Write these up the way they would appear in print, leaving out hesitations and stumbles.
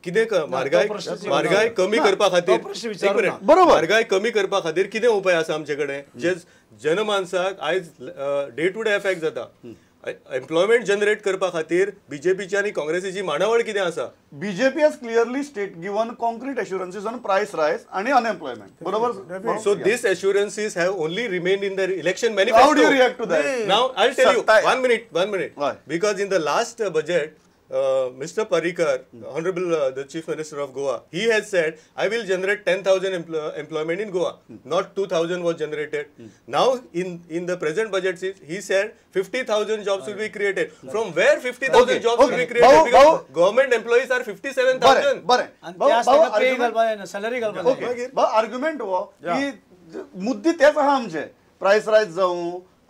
कितें म्हारगाय म्हारगाय कमी करपा खातीर, बरोबर, म्हारगाय कमी करपा खातीर कितें उपाय आसा आमचे कडेन जे जनमानसाक आयज डे टू डे एफेक्ट जाता? एम्प्लॉयमेंट जनरेट करपा खातीर बीजेपीची आनी काँग्रेसीची मांडावळ कितें आसा? BJP has clearly state given concrete assurances on price rise आणि अनएम्प्लॉयमेंट, बरोबर? So this assurances have only remained in the election manifesto. How do you react to that? Now I will tell you, 1 minute, 1 minute, because in the last budget Mr. Parrikar, Honorable the Chief Minister of Goa, he has said, I will generate 10,000 employment in Goa. Not 2,000 was generated. Now, in the present budget, he said 50,000 jobs will be created. From where 50,000 jobs will be created? Because government employees are 57,000. Salary argument हो की मुद्दे तेच आहा आमचे, प्रायस रायज जावं,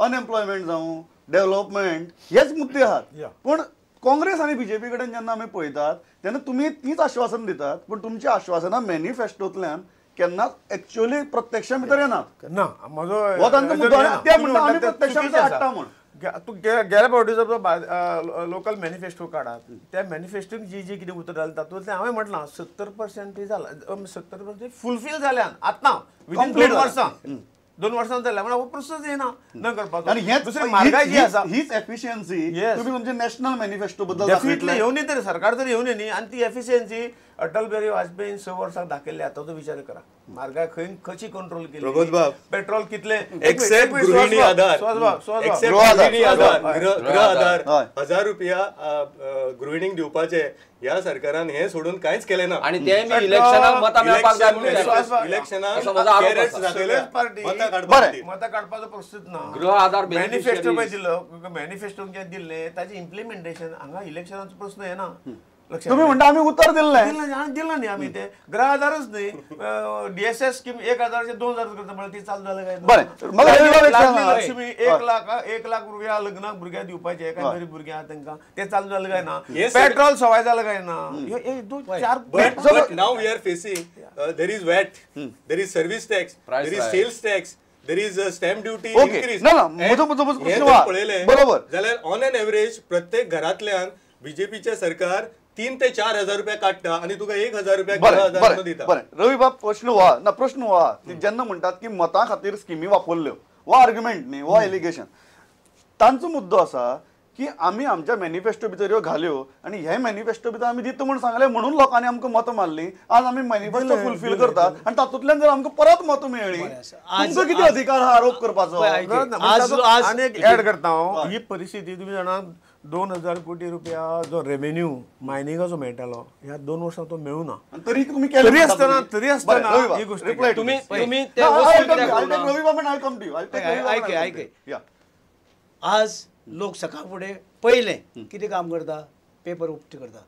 unemployment जावं, development, हेच मुद्दे आहात. पूण काँग्रेस आनी बीजेपी कडेन जेन्ना आमी पळयतात तेन्ना तुमी तीच आश्वासन दितात, पूण तुमची आश्वासनां मॅनिफेस्टोंतल्यान केन्नाच एक्च्युअली प्रत्यक्षा भितर येनात. ना म्हजो हो तांचो मुद्दो, ते म्हणटा आमी प्रत्यक्षा भितर हाडटा म्हूण. तूं गेल्या फावटी जो लोकल मॅनिफेस्टो काडात, त्या मॅनिफेस्टोन जी जी कितें उतर घालता तातूंतलें हांवें म्हटलां 70% जालां, 70% फुलफील जाल्यान आतां विदीन 2 वर्सां, 2 वर्सां जाल्या म्हणल्यार हो प्रस्नच येना न करपाचो. आनी हेच दुसरी म्हारगाय जी आसा हीच एफिशियन्सी तुमी तुमचे नॅशनल मॅनिफेस्टो बद्दल डेफिनेटली येवनी तरी सरकार तरी येवनी न्ही. आनी ती एफिशियन्सी अटल बिहारी वाजपेयीन 6 वर्सां दाखयल्ली. आतां तो विचार करा म्हारगाय खंय कशी कंट्रोल केली, पेट्रोल कितले, एक्सेप्ट गृहिणी आधार, एक्सेप्ट गृहिणी आधार, गृह आधार 1000 रुपया गृहिणींक दिवपाचे ह्या सरकारान हे सोडून कांयच केलें ना. आनी ते इलेक्शनाक मतां मेळपाक जाय म्हणून इलेक्शनाक मतां काडपाचो प्रस्नच ना. गृह आधार मॅनिफेस्टो पळय दिलो, मॅनिफेस्टो जें दिल्लें ताचें इम्प्लिमेंटेशन हांगा इलेक्शनाचो प्रस्न येना. तुम्ही म्हणता आम्ही उत्तर दिलं दिलं न्ही आम्ही ते गृह आधारच न्ही, डीएसएस स्कीम 1000 2000 करता म्हळ्यार ती चालू जालें काय? बरें, लक्ष्मी 1 लाख रुपया लग्नाक भुरग्यांक दिवपाचे, काय गरीब भुरगे आहा तांकां, ते चालू जालें काय ना? पेट्रोल सवाय जालें काय ना? हे 2 4. But now we are facing there is VAT, there is service tax, there is sales tax, there is a stamp duty increase. ना ना म्हजो प्रश्न बरोबर जाल्यार ऑन एन एवरेज प्रत्येक घरांतल्यान बीजेपीचे सरकार 3 ते 4 हजार रुपया काडटा आनी तुका 1000 रुपया बरें दिता. बरें रवी बाब, प्रश्न हो ना, प्रश्न हो जेन्ना म्हणटात की मतां खातीर स्किमी वापरल्यो, हो आर्ग्युमेंट न्ही, हो एलिगेशन. तांचो मुद्दो आसा की आमी आमच्या मॅनिफेस्टो भितर ह्यो घाल्यो आनी हे मॅनिफेस्टो भितर आमी दिता म्हूण सांगलें म्हणून लोकांनी आमकां मतां मारलीं. आज आमी मॅनिफेस्टो फुलफील करतात आनी तातूंतल्यान जर आमकां परत मतां मेळ्ळीं, तुमचो कितें अधिकार हा आरोप करपाचो? आनी एक एड करता हांव, ही परिस्थिती तुमी जाणा 2000 कोटी रुपया जो रेवेन्यू मायनिंगाचो मेळटालो ह्या 2 वर्सां तो मेळूना. तरी तुमी तरी आसतना तरी आसतना ही गोष्ट तुमी आज लोक सकाळ फुडें पयलें कितें काम करता, पेपर उक्ते करता.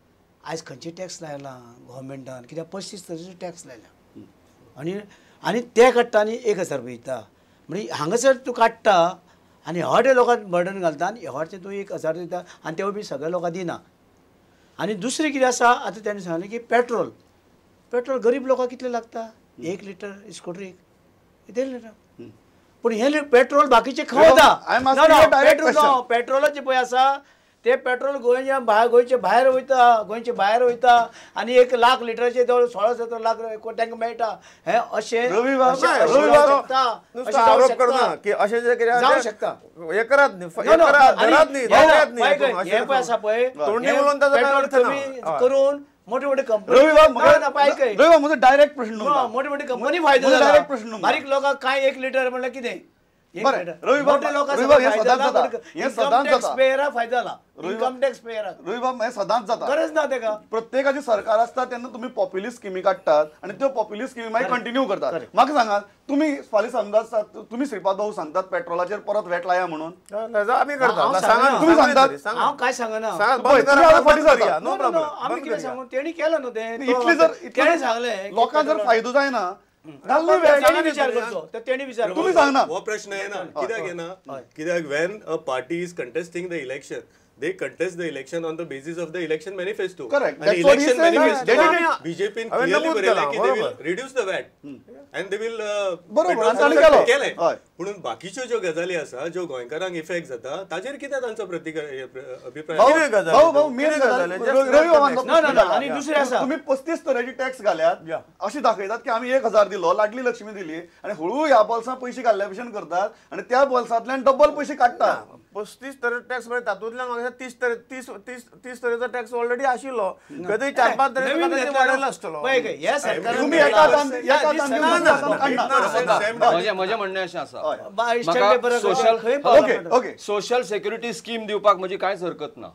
आयज खंयचे टॅक्स लायला गव्हर्मेंटान, कित्याक 25 तरेचे टॅक्स लायला आनी आनी ते काडटा आनी 1000 रुपया दिता. म्हणजे हांगासर तूं काडटा आनी हॉटे लोकांक बर्डन घालता आनी हॉटे तूं 1000 दिता आनी तेवूय बी सगळ्या लोकांक दिना. आनी दुसरें कितें आसा, आतां तेणें सांगलें की पेट्रोल, पेट्रोल गरीब लोकांक कितलें लागता, 1 लिटर स्कुटरीक 1.5 लिटर. पूण हें पेट्रोल बाकीचें खंय वता? पेट्रोल पेट्रोलाचें पळय आसा ते पेट्रोल गोंयच्या भायर, गोंयचे भायर वयता, गोंयचे भायर वयता आनी 1 लाख लिटराचे जवळ 16-17 लाख तांकां मेळटा. हें अशें आरोप करना की अशें जे कितें जावंक शकता. हें करात न्ही, हें पळय आसा पळय पेट्रोल कमी करून मोठे मोठे कंपनी, डायरेक्ट प्रश्न, मोठे मोठे कंपनी फायदो जाला, बारीक लोकांक काय 1 लिटर म्हणल्यार कितें? गरज ना तेका. प्रत्येकाची सरकार आसता तेन्ना तुमी पॉप्युलिस्ट स्किमी काडटात आनी त्यो पॉप्युलिस्ट स्किमी मागीर कंटिन्यू करतात. म्हाका सांगात तुमी फाल्यां समजा तुमी श्रीपाद भाऊ सांगतात पेट्रोलाचेर परत वॅट लाया म्हणून, आमी करता, तुमी सांगतात, हांव काय सांगना, आमी कितें सांगू, तेणी केलें न्हू तें, इतलें जर तेणें सांगलें लोकांक जर फायदो जायना विचार करचो, तेणी विचार तुमी सांगना. हो प्रश्न येना कित्याक येना, कित्याक when a party is contesting the election They contest the election on the basis of the election manifesto. Correct. And election manifesto, BJP clearly बरयलें की they will reduce the VAT and they will बरोबर केलें. पूण बाकीच्यो ज्यो गजाली आसा ज्यो गोंयकारांक इफेक्ट जाता ताजेर कितें तांचो अभिप्राय? आनी दुसरें आसा, तुमी 35 तरेची टॅक्स घाल्यात अशी दाखयतात की आमी 1000 दिलो, लाडली लक्ष्मी दिली आनी हळू ह्या बोल्सां पयशे घाल्ल्या भशेन करतात आनी त्या बोल्सांतल्यान डबल पयशे काडटात. 35 तरे टॅक्स म्हणजे तातूंतल्यान म्हाका 30 तरेचो टॅक्स ऑलरेडी आशिल्लो, खंय 4-5 तरेचो वाडयलो आसतलो. म्हजें म्हणणें अशें आसा, सोशल सेक्युरिटी स्कीम दिवपाक म्हजी कांयच हरकत ना,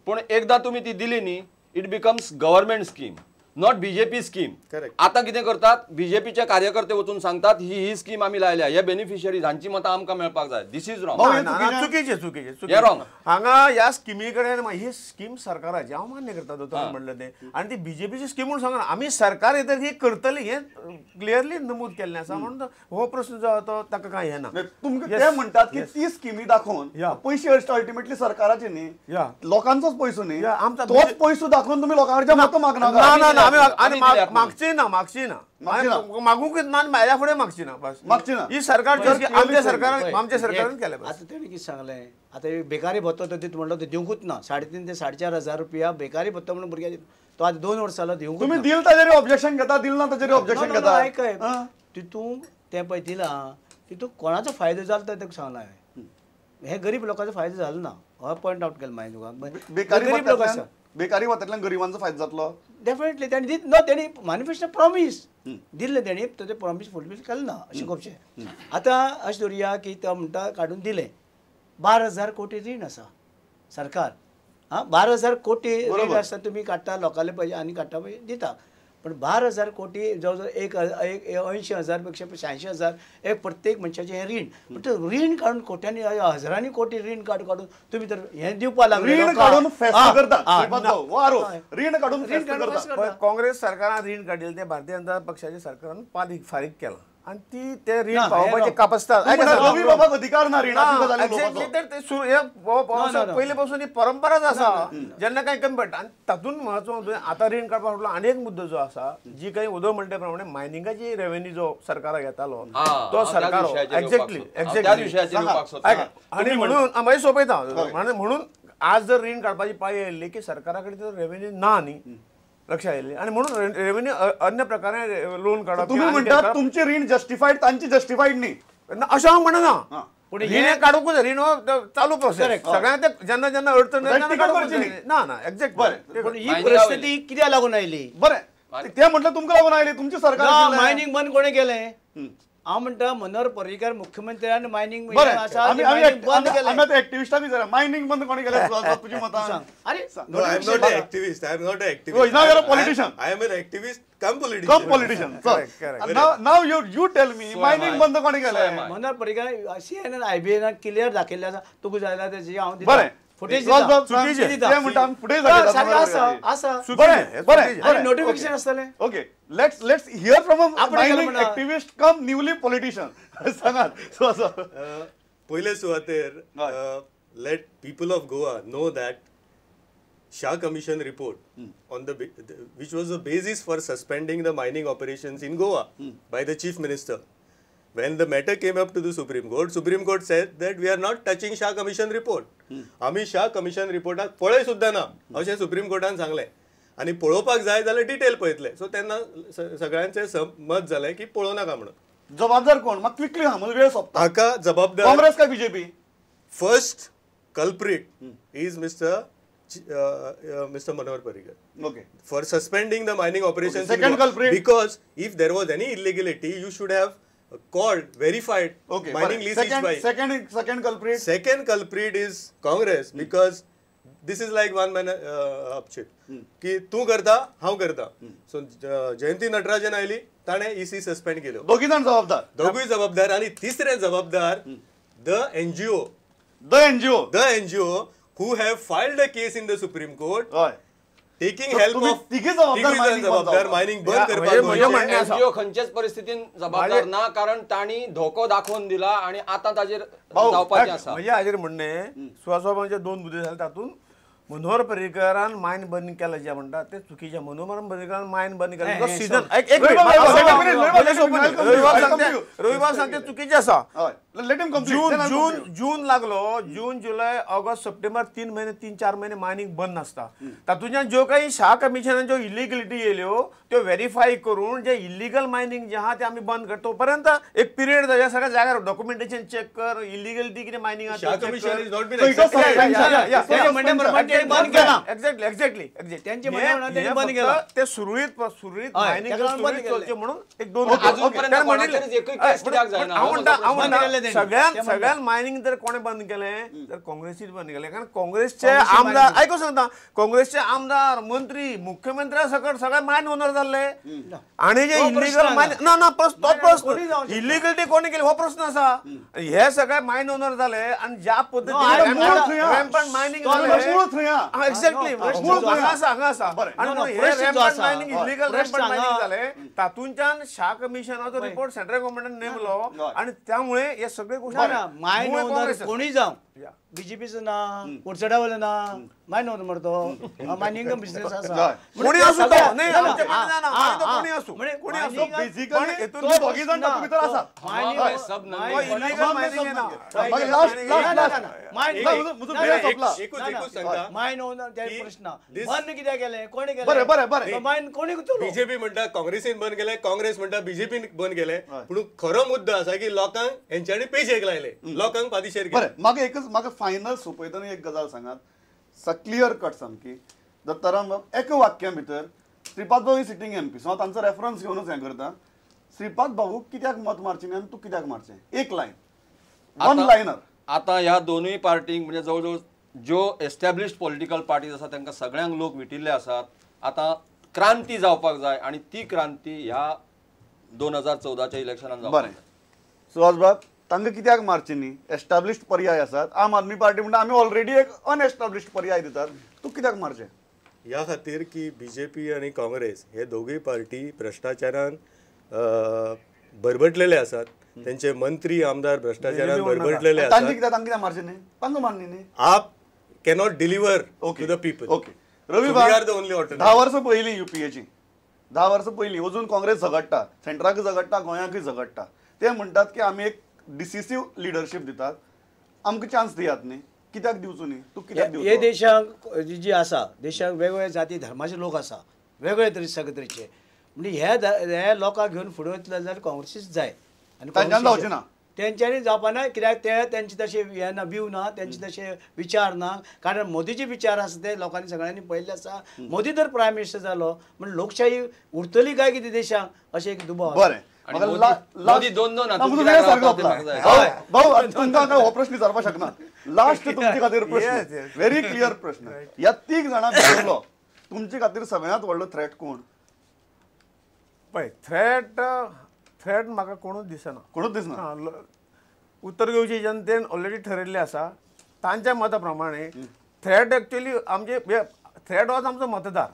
पूण एकदां तुमी ती दिली न्ही, it becomes government scheme, not BJP scheme. आतां कितें करतात, बीजेपीचे कार्यकर्ते वचून सांगतात ही ही स्कीम आमी लायल्या, हे बेनिफिशरीज हांची मतां आमकां मेळपाक जाय. This is wrong. चुकीचें चुकीचें रॉंग. हांगा ह्या स्किमी कडेन, ही स्कीम सरकाराची हांव मान्य करता दोतोरान म्हणलें तें, आनी ती बीजेपीची स्कीम म्हणून सांगना, आमी सरकार येतकीर ही करतली हें क्लियरली नमूद केल्लें आसा, म्हणून हो प्रस्न जो आसा तो ताका कांय येना. तुमकां ते म्हणटात की ती स्किमी दाखोवन पयशे अल्टिमेटली सरकाराचे न्ही, लोकांचोच पयसो न्ही, तोच पयसो दाखोवन तुमी लोकां कडच्यान मतां मागनाका. ना ना, आमी मागची ना, मागची ना, मागूंकच ना, म्हाज्या फुडें मागची ना, बस मागची ना. ही सरकार आमच्या सरकारान, आमच्या सरकारान केलें. आतां तेणें कितें सांगलें, आतां बेकारी भत्तो तो दिता म्हणलो तो दिवंकूच ना, 3.5 ते 4.5 हजार रुपया बेकारी भत्तो म्हणून भुरग्याक तो आतां 2 वर्सां जालो दिवंकूच. तुमी दिल ताजेर ऑब्जेक्शन घेता, दिल ना ताजेर ऑब्जेक्शन घेता. आयक, तितूंत तें पळय दिलां तितूंत कोणाचो फायदो जालो तो ताका सांगला हांवें, हे गरीब लोकांचो फायदो जालो ना, हो पॉयंट आवट केलो मागीर तुका. गरीब लोक आसा, बेकारी भत्त्यांतल्यान गरिबांचो फायदो जातलो डेफिनेटली. तेणी दित ना, तेणी मॅनिफेस्टो प्रॉमीस दिल्लें, तेणी तेजें प्रॉमीस फुलफील केलें ना अशें खुबशें. आतां अशें धरुया की तो म्हणटा काडून दिलें 12,000 कोटी रीण आसा सरकार, आं 12,000 कोटी रीण आसता, तुमी काडटा लोकांले पयशे आनी काडटा पळय दिता, पण 12,000 कोटी जवळ जवळ 80,000 पेक्षा 86,000 एक प्रत्येक मनशाचें हें रीण, पण रीण काडून कोट्यांनी हजारांनी कोटी रीण काडून तुमी तर हें दिवपाक लागले, रीण काडून फेस्त करतात. रीण काडून फेस्त करतात. काँग्रेस सरकारान रीण काडिल्लें तें भारतीय जनता पक्षाच्या सरकारान फारीक केलां आनी ती ते रीण पावोवपाचें कापस्ताद. रवी बाबाक अधिकार ना रिणाची. पयले पासून ही परंपराच आसा, जेन्ना कांय कमी पडटा. आनी तातूंत म्हत्वाचो आतां रीण काडपा फाटलो आनी एक मुद्दो जो आसा, जी काही उदय म्हणटा प्रमाणे मायनिंगाची रेवेन्यू जो सरकाराक येतालो तो सरकार एक्झॅक्टली एक्झॅक्टली. आनी म्हणून मागीर सोंपयता, म्हणून आज जर रीण काडपाची पाळी आयिल्ली की सरकारा कडेन तो रेवेन्यू ना न्ही, लक्षात आयिल्लें, आनी म्हणून रेवेन्यू अन्य प्रकारे लोन काडप. तुमी म्हणटात तुमचें रीण जस्टिफायड, तांची जस्टिफायड न्ही, अशें हांव म्हणना. पूण रीण काडूंकूच, रीण हो चालू प्रोसेस, सगळ्यांक ते जेन्ना जेन्ना अडचण ना ना एक्झॅक्ट. बरें, पूण ही परिस्थिती कित्याक लागून आयली? बरें, ते म्हटलं तुमकां लागून आयली, तुमची सरकार. मायनींग बंद कोणें केलें? हांव म्हणटा मनोहर पर्रीकर मुख्यमंत्र्यान मायनींग बंद केलें. एक्टिविस्टाक विचारा मायनींग बंद कोणी केलें तुजी मतां. अरे I am not a activist, I am not a activist, politician. I am an activist cum politician. Cum politician. Now you tell me mining बंद कोणी केलें? Manohar Parrikar CNN IBN clear दाखयल्लें आसा, तुका जाय जाल्यार तेजी हांव दिता. बरें, फुटेज नोटिफिकेशन आसतलें. Okay, let's hear from a mining activist cum newly politician. सांगात. पयले सुवातेर let people of Goa know that Shah Commission report on the which was the basis for suspending the mining operations in Goa by the Chief Minister. When the matter came up to the Supreme Court, Supreme Court said that we are not touching Shah Commission report. आमी Shah Commission रिपोर्टाक पळय सुद्दां ना अशें supreme कोर्टान सांगलें, आनी पळोवपाक जाय जाल्यार डिटेल पळयतले. सो तेन्ना सगळ्यांचें मत जालें की पळोवं नाका म्हणून. जबाबदार कोण? मात क्विकली हा, म्हजो वेळ सोंपता. हाका जबाबदार काँग्रेस काय BJP? First culprit is Mr. Manohar Parrikar. Okay. For suspending the mining operations. Okay. Second culprit. Because if there was any illegality, you should have called, verified. Okay. Mining lease each by. Second culprit. Second culprit is Congress, because this is like one man upship. की तू करता, हांव करता. So Jayanthi Natarajan आयली, ताणें EC suspend केल्यो. दोगी जाण जबाबदार. दोगूय जबाबदार. आनी तिसरे जबाबदार the NGO. The NGO. The NGO who have filed a case in the Supreme Court. Taking help of तिघे जबाबदार मायनिंग बंद करपाक. एनजीओ खंयचेच परिस्थितीन जबाबदार ना, कारण तांणी धोको दाखोवन दिला आनी आतां ताजेर जावपाचें आसा. म्हजें हाजेर म्हणणें, सुवासबाबांचे 2 मुद्दे जाले, तातूंत मनोहर पर्रीकरान मायन बंद केला जे म्हणटा ते चुकीचें. मनोहर पर्रीकरान मायन बंद केलें सीजन रविबाब सांगते चुकीचें आसा. जून जून जून लागलो, जून जुलय ऑगस्ट सप्टेंबर 3 महिने 3-4 महिने मायनिंग बंद आसता. तातूंतल्यान ज्यो काही शाह कमिशनान ज्यो इलिगलिटी येयल्यो त्यो वेरीफाय करून जे इलिगल मायनिंग जे आहा ते आमी बंद करता. तो पर्यंत एक पिरियड जाय सगळ्या जाग्यार डॉक्युमेंटेशन चेक कर, इलिगलिटी कितें मायनिंग आहा. एक्झॅक्टली एक्झॅक्टली ते सुरळीत सुरळीत मायनिंग चलचें म्हणून एक दोन हांव म्हणटा सगळ्यान मायनिंग जर कोणें बंद केलें तर काँग्रेसीन बंद केलें. कारण काँग्रेसचे आमदार आयको सांगता, काँग्रेसचे आमदार मंत्री मुख्यमंत्र्या सकट सगळे मायन ओनर जाल्ले आनी जे इलिगल मायन ना ना तो प्रश्न इलिगलिटी कोणी केली हो प्रश्न आसा. हे सगळे मायन ओनर जाले आनी ज्या पद्दतीन रॅम्पंट मायनिंग एक्झॅक्टली हांगा आसा हांगा आसा आनी हे rampant mining illegal rampant mining जालें तातूंतल्यान शाह कमिशनाचो रिपोर्ट सेंट्रल गव्हर्मेंटान नेमलो आनी त्यामुळे हे सगळे गोष्टी मायन ओनर कोणी जावं बीजेपीचो ना कुडचड्यावयलो ना मायन ओनर मरतो मायनिंग बिझनेस आसा कोणी आसूं तो न्ही कोणी आसूं कोणी आसूं बेसिकली दोगी जाण तातूंत भितर आसात. मायन ओनर ते प्रश्न बंद कित्याक केलें कोणी केलें? बरें बरें बरें मायन कोणी बीजेपी म्हणटा काँग्रेसीन बंद केलें, काँग्रेस म्हणटा बीजेपीन बंद केलें, पूण खरो मुद्दो आसा की लोकांक हेंच्यांनी पेशेक लायले, लोकांक पादिशेर केले. बरें म्हाका एकच म्हाका फायनल सोंपयतना एक गजाल सांगात क्लियर कट सामकी. दत्ताराम बाब एका वाक्या भितर श्रीपाद भाऊ सिटींग एमपी सो हांव तांचो रेफरन्स घेवनूच हें करता. श्रीपाद भाऊ कित्याक मत मारचें न्ही आनी तूं कित्याक मारचें? एक लायन, वन लायनर. आतां ह्या दोनूय पार्टींक म्हणजे जवळ जवळ ज्यो एस्टॅब्लिश्ड पॉलिटिकल पार्टीज आसा तांकां सगळ्यांक लोक विटिल्ले आसात. आतां क्रांती जावपाक जाय आनी ती क्रांती ह्या 2014च्या इलेक्शनान जावपाक जाय. सुहास बाब तांकां कित्याक मारचें न्ही? एस्टाब्लिश्ड पर्याय आसात. आम आदमी पार्टी म्हणटा आमी ऑलरेडी एक अनएस्टाब्लिश्ड पर्याय दितात, तूं कित्याक मारचें? ह्या खातीर की बीजेपी आनी काँग्रेस हे दोगूय पार्टी भ्रश्टाचारान बरबटलेले आसात. त्यांचे मंत्री आमदार भ्रश्टाचारान बरबटलेले आसात. तांकां कित्याक मारचें न्ही? तांकां मारनी न्ही. आप cannot deliver to the people. Okay Ravi बाब 10 वर्सां पयलीं युपीएची 10 वर्सां पयलीं अजून काँग्रेस झगडटा, सेंट्राकूय झगडटा, गोंयाकूय झगडटा. ते म्हणटात की आमी एक डिसिसीव लिडरशीप दितात, आमकां चान्स दियात न्ही. कित्याक दिवचो न्ही? तूं कित्याक दिवचो? हे देशाक जी आसा देशाक वेगवेगळे जाती धर्माचे लोक आसा, वेगवेगळे तरेचे सगळे तरेचे, म्हणजे ह्या लोकांक घेवन फुडें वतले जाल्यार काँग्रेसीच जाय. आनी तांच्यान जावचें ना, तेंच्यांनी जावपा ना कित्याक ते तेंचे तशे हे ना, व्यू ना, तेंचे तशे विचार ना. कारण मोदीचे विचार आसा ते लोकांनी सगळ्यांनी पळयल्ले आसा. मोदी जर प्रायम मिनिस्टर जालो म्हणजे लोकशाही उरतली काय कितें देशाक अशें एक दुबाव. बरें भाऊ तुमकां हो प्रश्न विचारपाक शकना. लास्ट तुमचे खातीर प्रश्न, व्हेरी क्लियर प्रश्न. ह्या 3 जाणां भितरलो तुमचे खातीर सगळ्यांत व्हडलो थ्रेट कोण? पळय थ्रेट थ्रेट म्हाका कोणूच दिसना, कोणूच दिसना. उत्तर गोंयची जनतेन ऑलरेडी ठरयल्लें आसा तांच्या मता प्रमाणे. थ्रेट एक्चुअली आमचे थ्रेट होच आमचो मतदार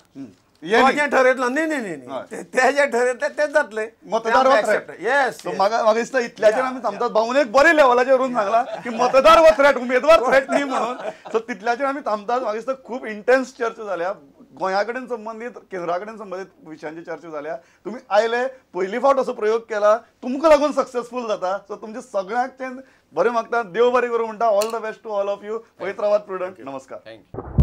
जें ठरयतलो न्ही न्ही न्ही ते जें ठरयतले तेच जातलें मतदार. येस म्हाका दिसता इतल्याचेर आमी थांबतात. भाऊन एक बरे लेवलाचेर व्हरून सांगला की मतदार हो थ्रेट, उमेदवार थ्रेट न्ही म्हणून. सो तितल्याचेर आमी थांबतात. म्हाका दिसता खूब इंटेन्स चर्चा जाल्या, गोंया कडेन संबंदीत केंद्रा कडेन संबंदीत विशयांची चर्चा जाल्या. तुमी आयले, पयली फावट असो प्रयोग केला, तुमकां लागून सक्सेसफूल जाता. सो तुमचे सगळ्यांक बरें मागता, देव बरें करूं म्हणटा. All the best to all of you. पळयत रावात प्रुडंट. नमस्कार. Thank you.